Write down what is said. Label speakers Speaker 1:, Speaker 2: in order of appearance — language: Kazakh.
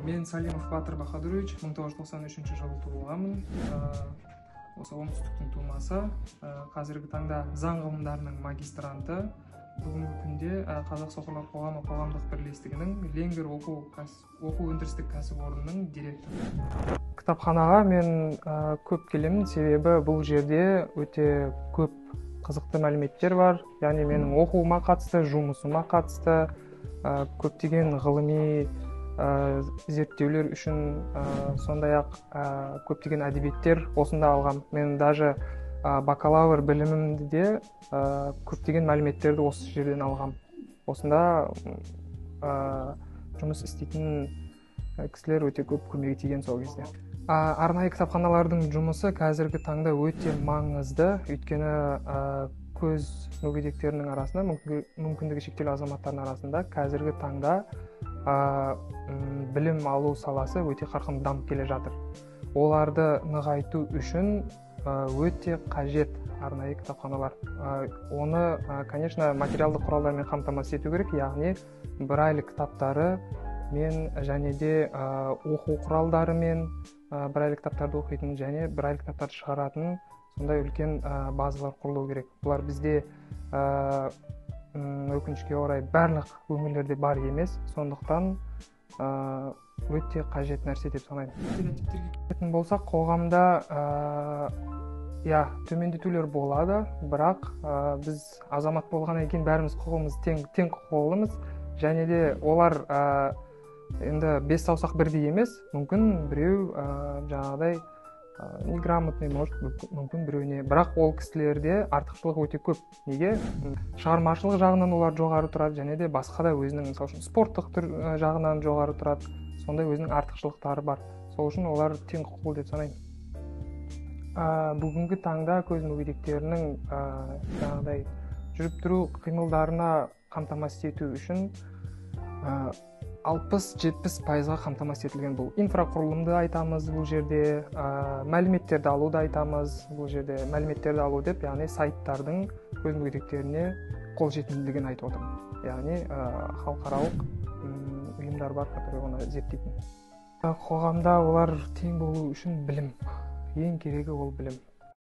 Speaker 1: Мен Салимов Батыр Бахадурович, 1993 жылы туылғанмын. Осы оңтүстіктің тумасы. Қазіргі таңда заң ғылымдарының магистранты. Бүгінгі күнде Қазақ соқырлар қоғамы қоғамдық бірлестігінің Ленгер оқу өндірістік кәсіпорнының директоры. Кітапханаға мен көп келемін, себебі бұл жерде өте көп қызықты мәліметтер бар. Яғни менің оқуыма қатысты, жұмысыма қатысты, көптеген ғылыми зерттеулер үшін, сондай-ақ көптеген әдебиеттер осында алғам. Мен даже бакалавр білімімді де көптеген мәліметтерді осы жерден алғам. Осында жұмыс істейтін кісілер өте көп көмегі тиген сол кезде. Арнайы кітапханалардың жұмысы қазіргі таңда өте маңызды, өйткені көз мүгедектерінің арасында, мүмкіндігі шектеулі азаматтардың арасында қазіргі таңда білім алу саласы өте қарқынды дамып келе жатыр. Оларды нығайту үшін өте қажет арнайы кітапханалар. Оны, конечно, материалдық құралдармен қамтамасыз ету керек, яғни Брайль кітаптары мен және де оқу құралдарымен, Брайль кітаптарды оқитын және Брайль кітаптарды шығаратын сондай үлкен базалар құрылу керек. Бұлар бізде өкінішке орай барлық өңірлерде бар емес, сондықтан өте қажет нәрсе деп санаймын. Стереотиптерге болсақ, қоғамда төмендетулер болады, бірақ біз азамат болғаннан кейін бәріміз құқығымыз тең құқылымыз, және де олар енді бес саусақ бірдей емес, мүмкін біреу жаңағыдай неграмотный, может, мүмкін біреуіне, бірақ ол кісілерде артықшылық өте көп. Неге? Шығармашылық жағынан олар жоғары тұрады, және де басқа да өзінің, мысалы үшін, спорттық жағынан жоғары тұрады, сондай өзінің артықшылықтары бар. Сол үшін олар тең құқылы деп санаймын. Бүгінгі таңда көз мүгедектерінің жаңағыдай жүріп тұру қимылдарына қамтамасыз ету үшін 60-70%-ға қамтамасыз етілген. Бұл инфрақұрылымды айтамыз, бұл жерде мәліметтерді алуды айтамыз, бұл жерде мәліметтерді алу деп, яғни сайттардың көз мүгедектеріне қолжетімділігін айтып отырмын. Яғни халықаралық ұйымдар бар, которые оны зерттейтін. Қоғамда олар тең болу үшін білім. Ең керегі ол білім.